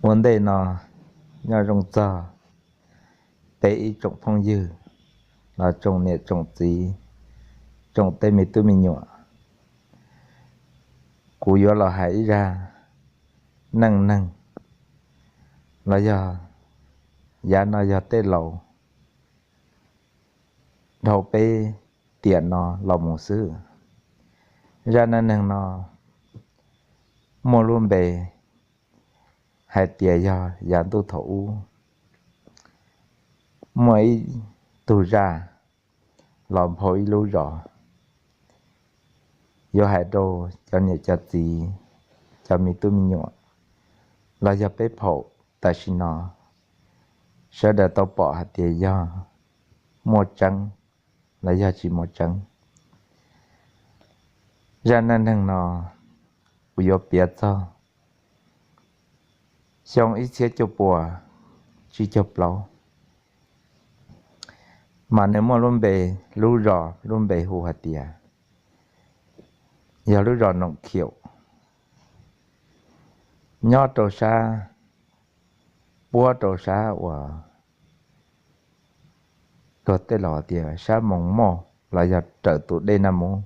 Ua ntej no nyob zoo txog peb ib tsoom phooj ywg los tsoom niam tsoom txiv, tsoom tej me tub me nyuam. Kuv yuav los hais ib zaj neej neeg los yog, yav no yog tej laus dhau peb tiam no los mus xwb. Zaj neej neeg no muaj lub npe hais tias yog yav ntuj thaum ub muaj ib tug zaj los nphau ib lub zos, yuav hais rau cov niam cov txiv, cov me tub me nyuam los yog peb phaum tam sim no sawv daws tau pom hais tias yog muaj tseeb los yog tsis muaj tseeb. Zaj neej neeg no kuv yuav piav txog xyoo ib txhiab cuaj puas tsib caug plaub, mas nws muaj lub npe, lub zos lub npe hu hais tias yog lub zos Noom Khiaum, nyob rau sab, puab rau sab uas luag tej laus tias sab Moos Moj los yog raws tus dej Naj Mub,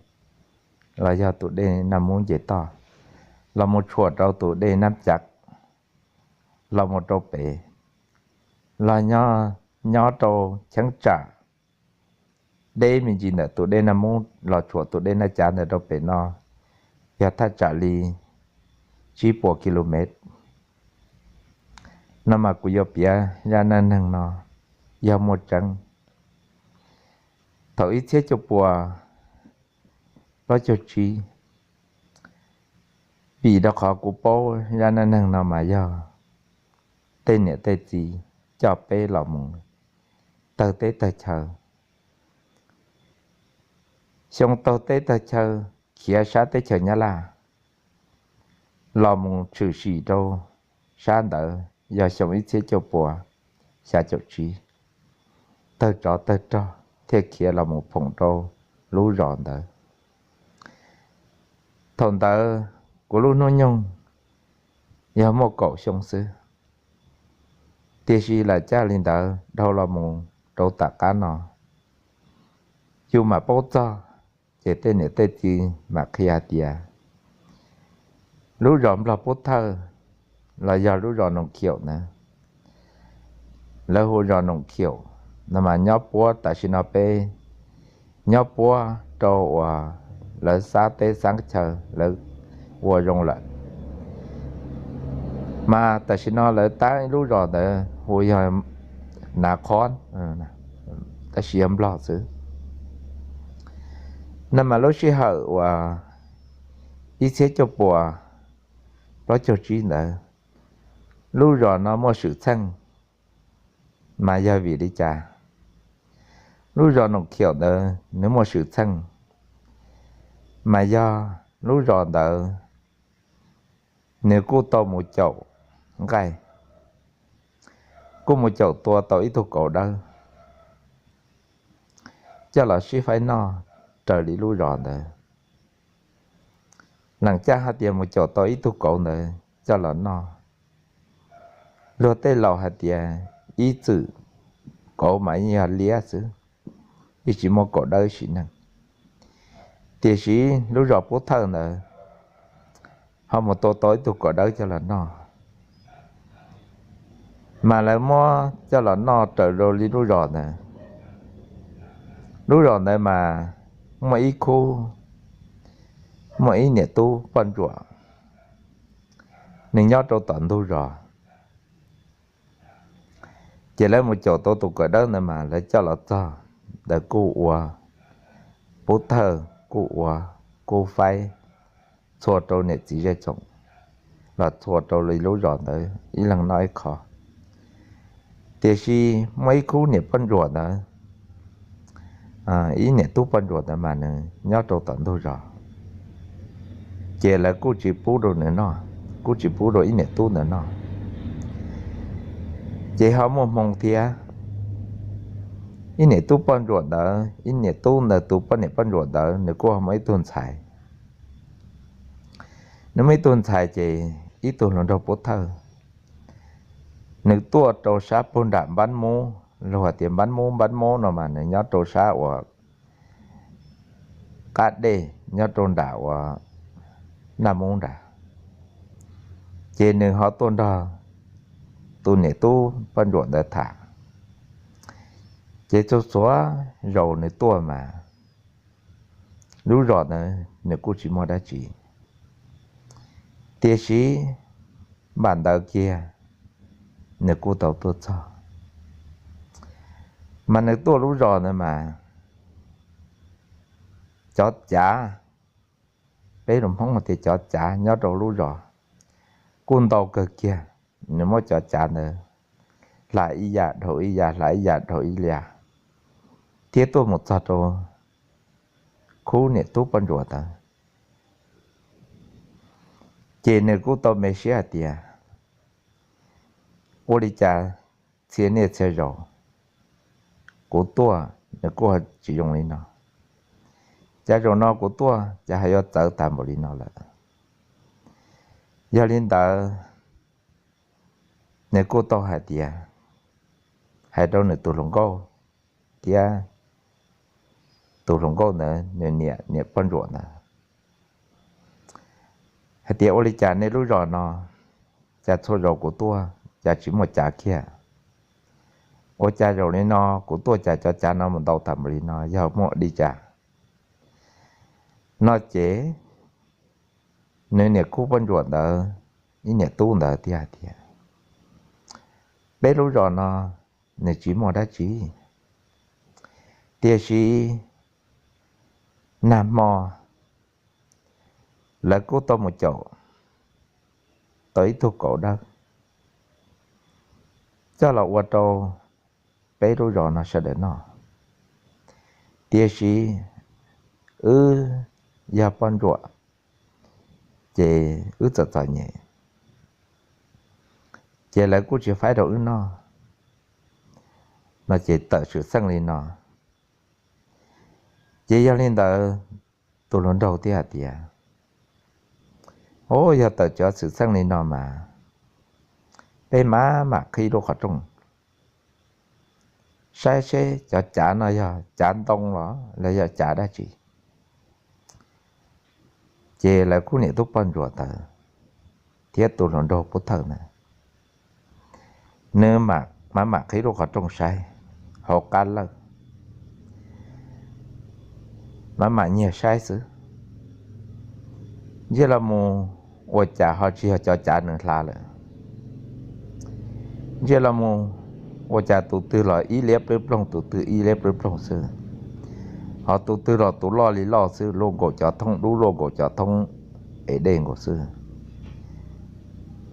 los yog tus dej Naj Mub nce toj los mus tshuam rau tus dej Nab Cav los mus rau pem, los nyob rau cheeb tsam deb me ntsis ntawm tus dej Naj Mub los tshuam tus dej Naj Cav ntawd rau pem no yog thaj tsam li tsib puas ki lu mev. No mas kuv yuav piav zaj neej neeg no yog muaj tseeb. Thaum ib txhiab cuaj puas plaub caug tsib, vim rau qhov kuv paub zaj neej neeg no mas yog tej niam tej txiv coj peb los mus tawg teb tawg chaw, xyoo taug teb tawg chaw khiav sab teb chaws Nyab Laj los mus tshwm sim rau sab ntawd yog xyoo ib txhiab cuaj puas xya caum tsib, tawg tsov tawg rog thiaj khiav los mus phoom rau lub zos ntawd. Thaum ntawd kuv lub hnub nyoog yog muaj kaum xyoo xwb, tiam sis lam caj li ntawd dhau los mus rau tom qab no yus mam paub txog, ces tej niam tej txiv mam qhia hais tias lub zos Nplog Pub Thawj los yog lub zos Noom Khiaum ntawd, lawv hu zos Noom Khiaum no mas nyob puab tam sim no peb nyob puab rau uas lawv xab teb xab chaw lawv ua zoo lawm. Mas tam sim no lawv tab ib lub zos ntawd hu yog Nav Qhob, tab sis yog Nplog xwb. No mas lub sij hawm uas ib txhiab cuaj puas plaub caug tsib ntawd, lub zos no muaj swm txheej, mas yog vim li cas lub zos Noom Khiaum ntawd nws muaj swm txheej? Mas yog lub zos ntawd nws kuj tau mus caum nqaij, kuj mus caum tua tau ib tug kauv dawb coj los sib faib noj raws li lub zos ntawd. Leem caj hais tias mus caum tau ib tug kauv ntawd coj los noj, luag tej laus hais tias ib txwm kauv mas yeej yog liab xwb, yeej tsis muaj kauv dawb sim neej. Tiam sis lub zos Pub Thawj ntawd ho mus tua tau ib tug kauv dawb coj los noj, mas lawv muab coj los noj raws li lub zos ntawd. Lub zos ntawd mas muaj ib khub, muaj ib niam tub poj ntsuam, nws nyob rau tom ntug zos. Ces lawv mus caum tau tus kauv dawb ntawd mas lawv coj los txog ntawd kuj ua, Pub Thawj kuj ua, kuj faib txhua rau niam txiv zej tsoom, los txhua rau li lub zos ntawd ib leeg noj ib qho. Tiam sis muaj ib khub niam poj ntsuam ntawd, ib niam tub poj ntsuam ntawd mas nws nyob rau tom ntug zos, ces lawv kuj tsis pub rau nws noj, kuj tsis pub rau ib niam tub ntawd noj. Ces ho muaj hmoo thiab, ib niam tub poj ntsuam ntawd, ib niam tub ntawd tus poj niam poj ntsuam ntawd nws kuj ho muaj ib tug ntxhais. Nws muaj ib tug ntxhais ces ib tug hluas nraug Pub Thawj, Nws tuaj rau sab puag nram Npab Mub, luag tias Npab Mub, Npab Mub no mas nws nyob rau sab uas qab dej nyob rau nram uas Naj Mub nrad. Ces nws ho tuaj nrog tus niam tub poj ntsuam ntawd tham. Ces txhua txhua zaus nws tuaj mas lub zos ntawd nws kuj tsis muaj dab tsi, tiam sis npam ntawd kiag nws kuj tau tuaj txog. Mas nws tuaj lub zos ntawd mas cov cav, peb lus Hmoob tias cov cav nyob rau lub zos kuj ntau kawg kiag. Nws muab cov cav ntawd hla ib yam dhau ib yam, hla ib yam dhau ib yam, thiab tuaj mus txog rau khub niam tub poj ntsuam ntawd. Ces nws kuj tau me siab hais tias, ua li cas txhia niaj txhia zaus kuv tuaj nws kuj tsis zoo li no, cas zaum no kuv tuaj cas ho yuav txawv tas npaum li no lawm. Yog li ntawd, nws kuj tau hais tias, hais rau nws tus hluas nkauj thiab tus hluas nkauj ntawd nws niam, niam poj ntsuam ntawd, hais tias, ua li cas nej lub zos no cas txhua zaus kuv tuaj cas tsis muaj cav kiag? Ua cas zaum li no kuv tuaj cas cov cav no mus ntau tas npaum li no, yog muaj li cas? No ces nws niam khub poj ntsuam ntawd ib niam tub ntawd thiaj hais tias, peb lub zos no nws tsis muaj dab tsi, tiam sis nag hmo lawv kuj tau mus caum tau ib tug kauv dawb coj los ua rau peb lub zos no sawv daws noj, tiam sis wb yog poj ntsuam ces wb txom txom nyem, ces lawv kuj tsis faib rau wb noj. No ces tawm xwm txheej li no. Ces yog li ntawd, tus hluas nraug thiaj hais tias, o, yog tawm cov xwm txheej li no mas peb mam mam qhib lub qhov rooj saib seb cov cav no yog cav ntoo los los yog cav dab tsi. Ces lawv khub niam tub poj ntsuam ntawd thiab tus hluas nraug pov thawj ntawd, nws mam mam qhib lub qhov rooj saib hauv qab lawj, mam mam nyiag saib xwb. Ntsiag los mus ua cas ho tsis yog cov cav nws hla lawm. Ntsiag los mus ua cas tus twg los ib liab plwb ploog, tus twg ib liab plwb ploog xwb, ho tus twg los tus loj li loj xwb, luaj nkaus cov thoob dub, luaj nkaus cov thoob es dej nkaus xwb,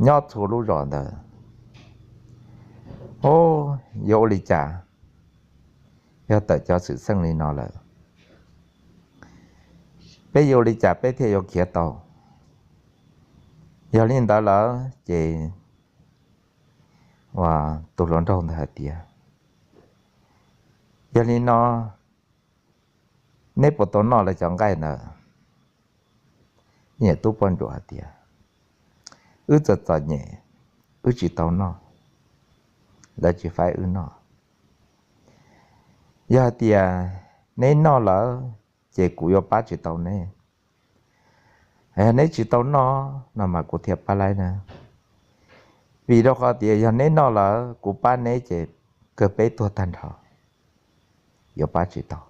nyob txhua lub zos ntawd. O, yuav ua li cas yog tawm cov xwm txheej li no lawm? Peb yuav ua li cas peb thiaj yuav khiav tau? Yog li ntawd lawm ces tus hluas nraug ntawd hais tias, yog li no neb puas tau noj lawv cov nqaij ntawd? Niam tub poj ntsuam hais tias, wb txom txom nyem, wb tsis tau noj, lawv tsis faib wb noj. Yog hais tias neb noj lawm ces kuv yuav pab tsis tau neb. Yog neb tsis tau noj no mas kuv thiaj pab laib na. Vim rau qhov tias yog neb noj lawm kuv pab neb ces kawg peb tuag tag nrho, yuav pab tsis tau.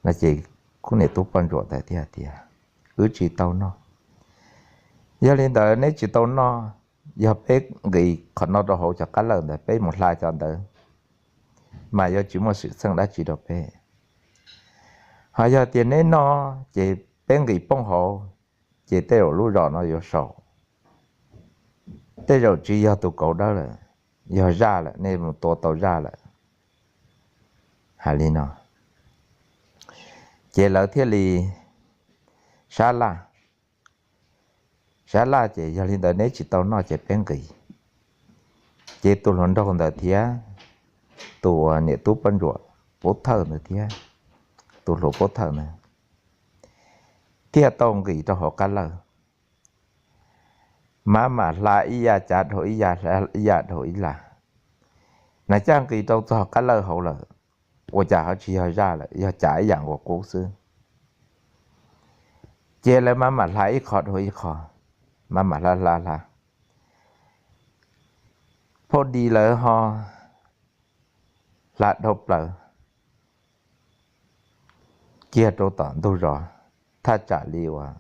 No ces khub niam tub poj ntsuam ntawd thiaj tias, wb tsis tau noj. Yog li ntawd neb tsis tau noj, yog peb nqis qhov no rau hauv cov qab lawj ntawd peb mus hla cov ntawd, mas yuav tsis muaj xwm txheej dab tsi rau peb. Ho yog tias neb noj ces peb nqis poob hauv, ces tej zaum lub zos no yuav sau. Tej zaum tsis yog tus kauv dawb lawm, yog zaj lawm, nej mus tua tau zaj lawm. Hais li no, ces lawv thiaj li sab laj. Sab laj ces yog li ntawd neb tsis tau noj ces peb nqis. Ces tus hluas nraug ntawd thiab tus niam tub poj ntsuam pov thawj ntawd thiab tus hluas pov thawj ntawd thiaj tau nqis rau hauv qab lawj. maj mam hla ib yam cav dhau ib yam, hla ib yam dhau ib yam. Nas caj nqis rau txog qab lawj hauv lawm, ua cas ho tsis yog zaj lawm, yog cav ib yam nkaus qub xwb. Ces lawv maj mam hla ib qho dhau ib qho, maj mam hla hla hla, phauj Dis lawv ho hla dhau plaws kiag rau tom ntug zos, thaj tsam li uas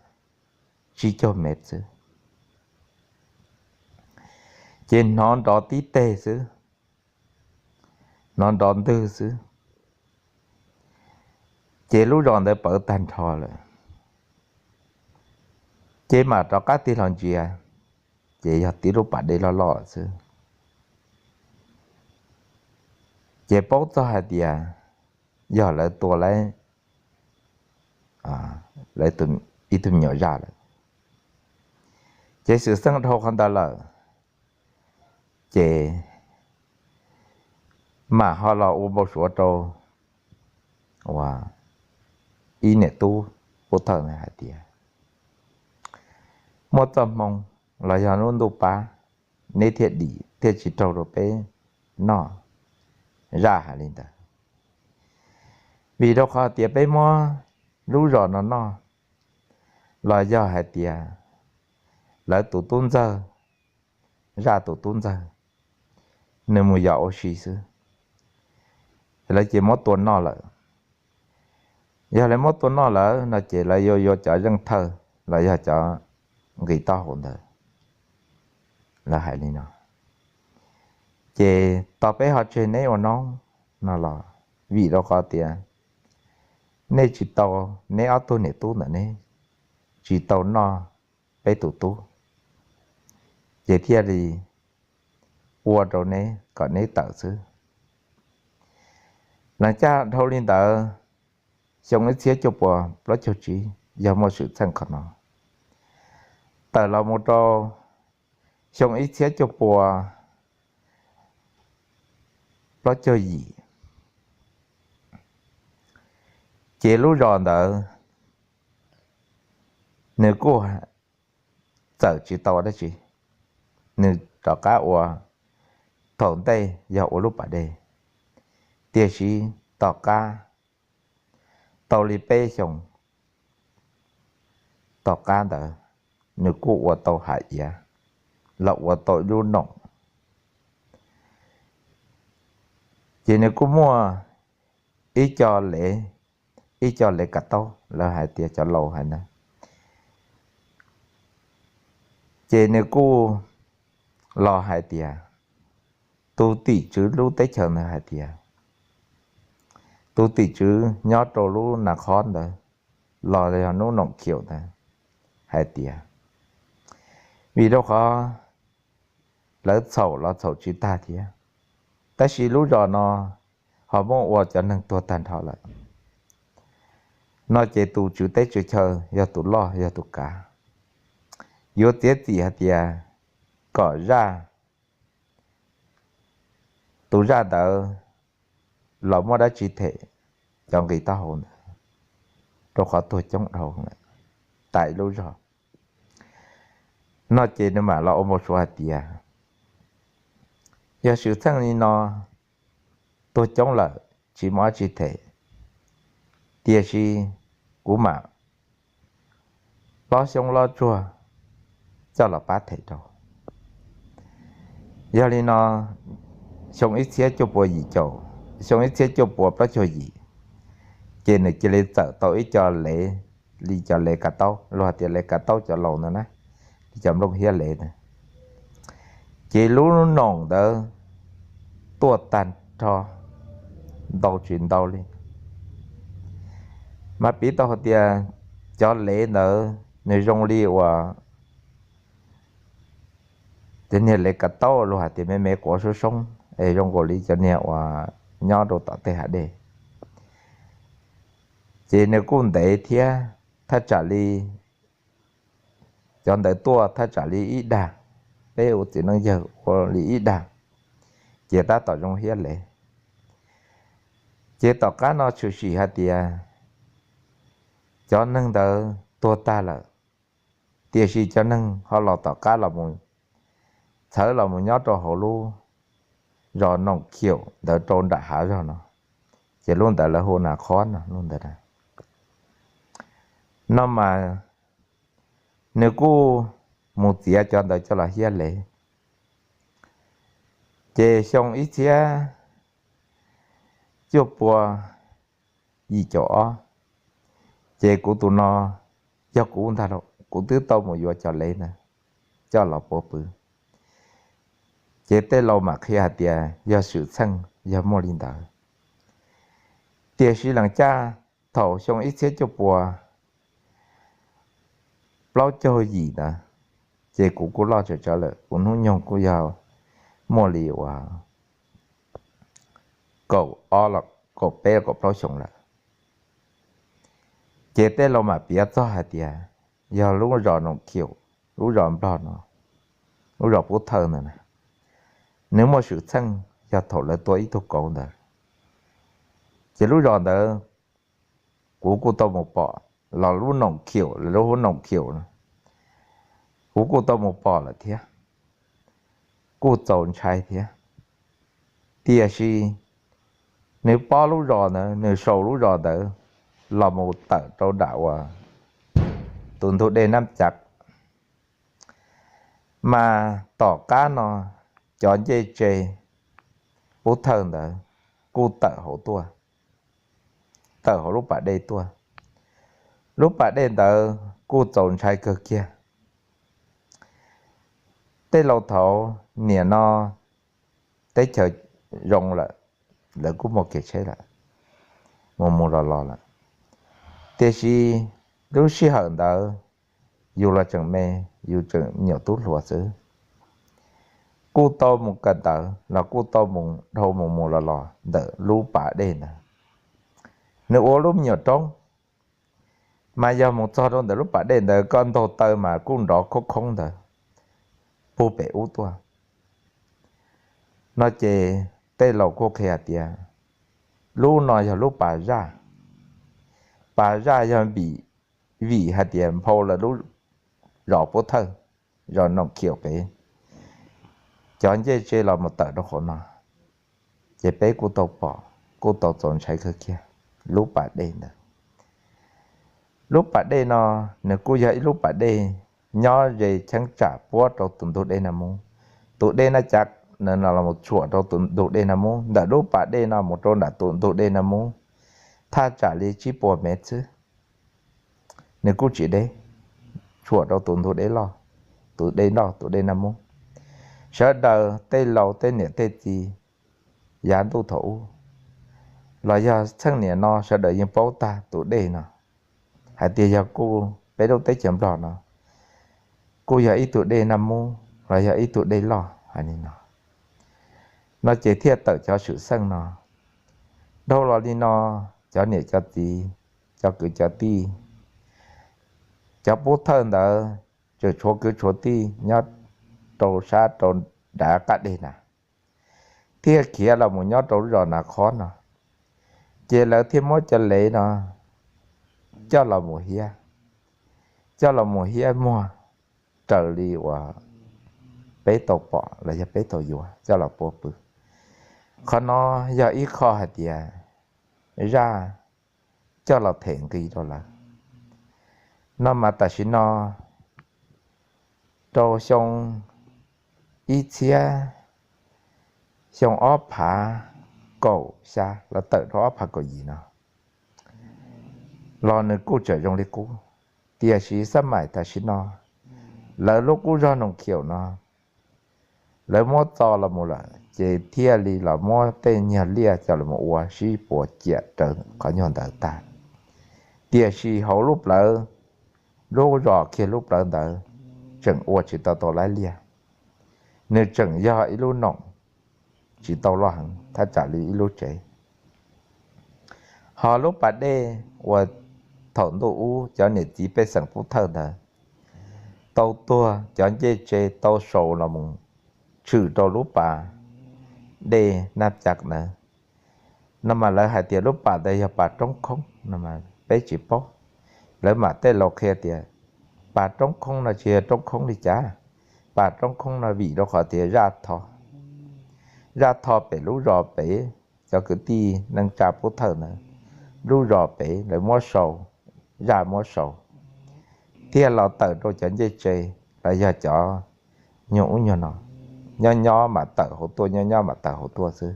tsib caug mev xwb. Ces hnov nrov tib teg xwb, hnov nrov ntwg xwb, ces lub zos ntawd pawv tag nrho lawm. Ces mam rov qab tig los ntsia, ces yog tib lub pas dej loj loj xwb. Ces paub txog hais tias yog lawv tua lawv ib tug me nyuam zaj lawm. Ces xwm txheej dhau qhov ntawd lawm, ces mam ho los ua npau suav rau uas ib niam tub pub thawj ntawd hais tias, muaj txoj hmoo los yog lub ntuj pab, neb thiaj dim thiaj tsis raug rau peb noj, zaj hais li ntawd. Vim rau qhov tias peb muab lub zos no noj, los yog hais tias lawv tus tub ntxawg, zaj tus tub ntxawg, nws mus yos ua si xwb, lawv ces muab tua noj lawm. Yog lawv muab tua noj lawm no ces lawv yuav yuav cov zeej thawj los yog cov nqis taub hau ntawd. Lawv hais li no, ces tos peb ho tseg neb ua noob no los, vim rau qhov tias nej tsis tau, neb ob tug niam tub ntawm neb tsis tau noj peb tus tub, ces thiaj li ua rau neb kom neb tawm xwb. Lees caj dhau li ntawd, xyoo ib txhiab cuaj puas plaub caug tsib yog muaj xwm txheej qhov no. Tawm los mus rau xyoo ib txhiab cuaj puas plaub caug yim, ces lub zos ntawd nws kuj txawm tsis tau dab tsi, nws rov qab ua, thaum ntej yog ua lub pas dej, tiam sis tom qab tau li peb xyoos tom qab ntawd, nws kuj ua tau hav iav los ua tau ib lub noom. Ces nws kuj muaj ib co lev, ib co lev kav taub, lawv hais tias cov laus hais na, ces nws kuj los hais tias, tus tim tswv lub teb chaws ntawd hais tias, tus tim tswv nyob rau lub nas khob ntawd los yog lub noom khium ntawd hais tias, vim rau qhov lawv txhaum los txhaum tsis tag thiab, tab sis lub zos no ho muab ua cov neeg tuag tag nrho lawm no ces tus tswv teb tswv chaw yog tus loj yog tus kav, yuav txiav txim hais tias kom zaj, tus zaj ntawd los muab dab tsi them cov nqi taub hau ntawd, rau qhov tuag coob dhau tas ib lub zog no ces nws mam los ua npau suav hais tias, yog xwm txheej li no, tuag coob lawm tsis muaj dab tsi them, tiam sis kuv mam lob xyoob lob tsuag coj los pab them rau. Yog li no, xyoo ib txhiab cuaj puas yim caum, xyoo ib txhiab cuaj puas plaub caug yim, ces nws cia li txawm tau ib co lev, li cov lev kav taub, luag hais tias lev kav taub cov laus ntawd na, li cov nplooj hiab lev ntawd. Ces lub noom ntawd tuaj tag nrho, ntau tsis ntau li. Mas piv tau hais tias cov lev ntawd nws zoo li uas cov niag lev kav taub luag hais tias me me quav soob soob es zoo nkaus li cov niag uas nyob rau tom tej hav dej. Ces nws kuj ntev thiab, thaj tsam li cov ntawd tuaj thaj tsam li ib dag, peb ua txiv neej yawg ua li ib dag, ces tab tom zoo hiab lev. Ces tom qab no tshwm sim hais tias cov neeg ntawd tuag tag lawm, tiam sis cov neeg ho los tom qab los mus txhawv los mus nyob rau hauv lub zos Noom Khium ntawd rau nram hav zog no, ces lub ntawd lawv hu Nas Khob no lub ntawd. No mas nws kuj mus txiav cov ntawd coj los hiab lev. Ces xyoo ib txhiab cuaj pua yim caum ob, ces kuv tus no yog kuv ntag lauj, kuv twb tau mus yuav cov lev ntawd coj los puav pw. Ces tej laus mam qhia hais tias yog xwm txheej yog muaj li ntawd. Tiam sis lees caj thaum xyoo ib txhiab cuaj pua plaub caug yim ntawd, ces kuv kuj loj tsawv tsawv lawm, kuv hnub nyoog kuj yog muaj li uas kaum ob, kaum peb kaum plaub xyoo lawm. Ces tej laus mam piav txog hais tias yog lub zos Noom Khium, lub zos Nplog no, lub zos Pub Thawj ntawd na, nws muaj xwm txheej yog thaum lawv tua ib tug kauv ntawd. Ces lub zos ntawd kuv kuj tau mus pom, los lub Noom Khium, lub hu Noom Khium no, kuv kuj tau mus pom lawm thiab, kuj txaus ntshai thiab. Tiam sis nws pob lub zos ntawd, nws sau lub zos ntawd los mus tawm rau nram uas tus ntug dej Nab Cav, mas tom qab no cov ncej tse Pub Thawj ntawd kuj tawm hauv tuaj, tawm hauv lub pas dej tuaj. Lub pas dej ntawd kuj txaus ntshai kawg kiag. Tej laus thaud niam no teb chaws zoo lawm, lawv kuj muaj kev tsheb lawm, mus mus los los lawm. Tiam sis lub sij hawm ntawd yus los tseem me, yus tseem me nyuam tub hluas xwb, kuj tau mus kawm ntawv los kuj tau mus dhau mus mus los los ntawm lub pas dej ntawd. Nws ua lub me nyuam roob, mas yog mus txog rau ntawm lub pas dej ntawd koj ntaug taw mas kuj nrov khoob khoob ntawd puag pem ub tuaj. No ces tej laus kuj qhia tias lub no yog lub pas zaj. Pas zaj yog vim hais tias nphau lawv lub zos Pub Thawj, zos Noom Khium pem, cov ncej tse los mus tawm rau qhov no. Ces peb kuj tau pom, kuj tau txaus ntshai kawg kiag lub pas dej ntawd. Lub pas dej no nws kuj yog ib lub pas dej nyob ze cheeb tsam puab rau tus ntug dej Naj Mub. Tus dej Naj Cav no los mus tshuam rau tus ntug dej Naj Mub, ntawm lub pas dej no mus rau nram tus ntug dej Naj Mub thaj tsam li tsib puas mev xwb, nws kuj tsis deb, tshuam rau tus ntug dej loj, tus dej loj tus dej Naj Mub. Sawv daws tej laus tej niam tej txiv yav ntuj thaum ub los yog txheej niam no sawv daws yeej paub tag tus dej no hais tias yog kuj peb lub teb chaws Nplog no kuj yog ib tug dej Naj Mub los yog ib tug dej loj hais li no. No ces thiaj tawm cov swm txheej no. Dhau los li no, cov niam cov txiv, cov kwv cov tij, cov Pub Thawj ntawd tseem tshuav kwv tshuav tij nyob rau sab rau nrad qab dej na, thiaj khiav los mus nyob rau lub zos Nas Khob no. Ces lawv thiaj muab cov lev no coj los mus hiab, coj los mus hiab muag raws li uas peb tau pom los yog peb tau yuav coj los puav pw. Qhov no yog ib qho hais tias zaj coj los them nqi rau lawv. No mas tam sim no rau xyoo ib txhiab, xyoo ob phav kaum xya los tawm rau ob phav kaum yim no los nws kuj tseem zoo li qub. Tiam sis xab maim tam sim no lawv lub qub zog Noom Khium no lawv muab txo los mus lawm ces thiaj li los muab tej nyuag liaj coj los ua sib puas ciam raws qhov nyuag ntawd tag. Tiam sis hauv lub plawv, lub zos kiag lub plawv ntawd tseem ua tsis tau tau lab liaj, nws tseem yog ib lub noom tsis tau loj heev thaj tsam li ib lub tsev. Ho lub pas dej uas thaum ntuj ub cov niam txiv pej xeem Pub Thawj ntawd tau tuag cov ncej tse tau sau los mus tshwm rau lub pas dej Naj Cav ntawd, no mas lawv hais tias lub pas ntawd yog pas roob khoob no mas peb tsis paub. Lawv mam tej laus qhia tias pas roob khoob no tsis yog roob khoob li cas, pas roob khoob no vim rau qhov tias zaj tho, zaj tho pem lub zos pem, cov kwv tij neej tsa pub thawj ntawd, lub zos pem lawv muab sau, zaj muab sau, thiaj los tawm rau cov ncej tsev los yog cov nyuag ub nyuag no, nyob nyob mam tawm hauv tuaj, nyob nyob mam tawm hauv tuaj xwb.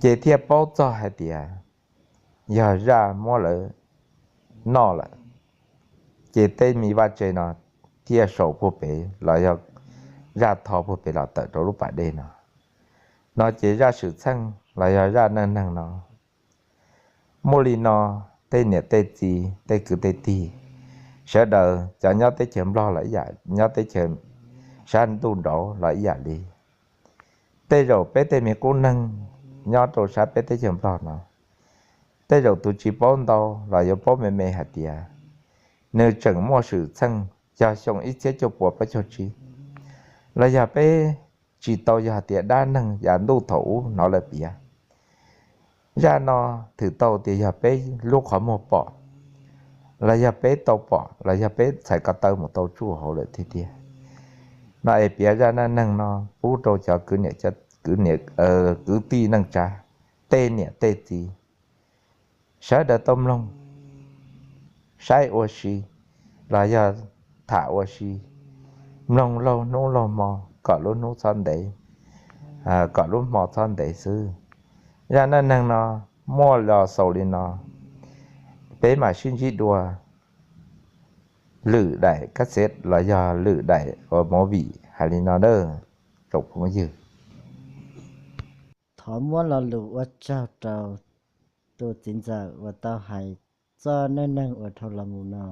Ces thiaj paub txog hais tias yog zaj muab lawv noj lawm, ces tej me vaj tse no thiaj sau puag pem los yog zaj tho puag pem los tawm rau lub pas dej no. No ces zaj xwm txheej los yog zaj neej neeg no muaj li no. Tej niam tej txiv, tej kwv tej tij, sawv daws cov nyob teb chaws Nplog los ib yam, nyob teb chaws sab ntuj nraud los ib yam li. Tej zaum peb tej me qub neeg nyob rau sab peb teb chaws Nplog no, tej zaum tus tsis paub ntau los yuav paub me me hais tias nws tseem muaj xwm txheej yog xyoo ib txhiab cuaj puas plaub caug tsib, los yog peb tsis tau yog hais tias dab neeg yav ntuj thaum ub hnov lawv piav. Zaj no thwm tau tias yog peb lub qhov muag pom, los yog peb tau pom, los yog peb txhais ko taw mus tau tsuj hauv lawm tiag tiag. No es piav zaj neej neeg no pub rau cov kwv tij neej tsa, tej niam tej txiv, sawv daws tau mloog, saib ua si, los yog tham ua si, mloog laug hnub laug hmo kom lub hnub txhob ntev, kom lub hmo txhob ntev xwb. Zaj neej neeg no muaj los xaus li no, peb mam sib ntsib dua lwm daim kab xev los yog lwm daim ua movie hais li no nawb tsoom phooj ywg. Thov muab lo lus ua tsaug rau tus txiv ntxawm uas tau hais txoj neej neeg uas dhau los mus no,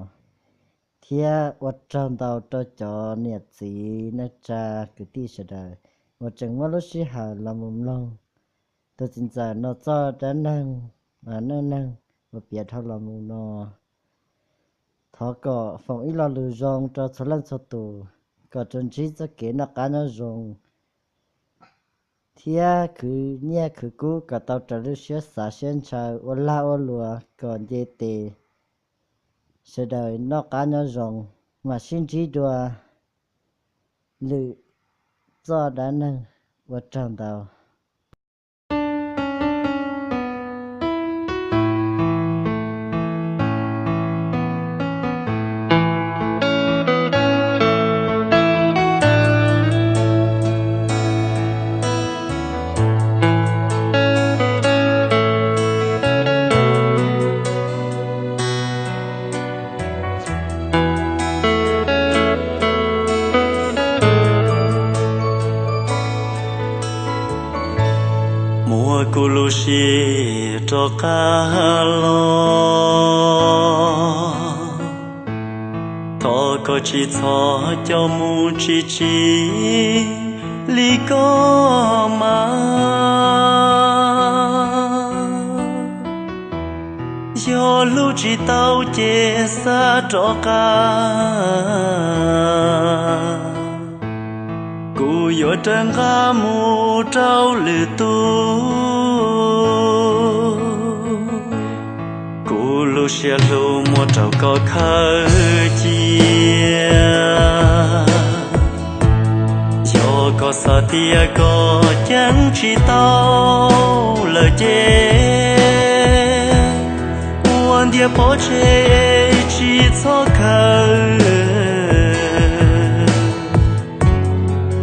thiab ua tsaug ntau rau cov niam txiv neej tsa kwv tij sawv daws uas tseem muab lub sij hawm los mus mloog tus txiv ntxawm no txoj dab neeg, neej neeg uas piav dhau los mus no. Thov kom foom ib lo lus zoo rau txhua leej txhua tus, kom tsuas ntsib txoj kev noj qab nyob zoo, thiab khwv nyiaj khwv kub kom tau raws lub siab xav siab ntshaw, ua lag ua luam kom nce tes, sawv daws noj qab nyob zoo, mam sib ntsib dua lwm txoj dab neeg. Ua tsaug ntau. Muab kuv lub siab rov qab los, thov koj tsis txhob coj mus tsis tsim li koj mas. Yog hlub tsis tau ces xa rov qab, kuv yuav rawm nqa mus rau lwm tus. Kuv lub siab hlub muab rau koj khaws cia. Yog koj xav tias koj ceeb tsis tau lawm ces ua ntiag pov tseg tsis txhob khaws,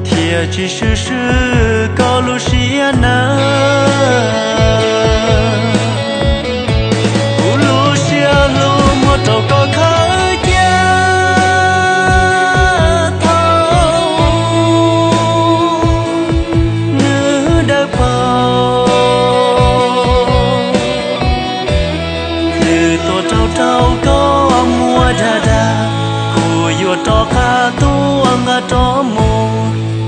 thiaj tsis swb swb koj lub siab nawb. Kuv lub siab hlub muab rau koj khaws cia thaum nws dawb paug, nws tuaj rau rau koj muab dag dag, kuv yuav rov qab tuaj nqa rov mus.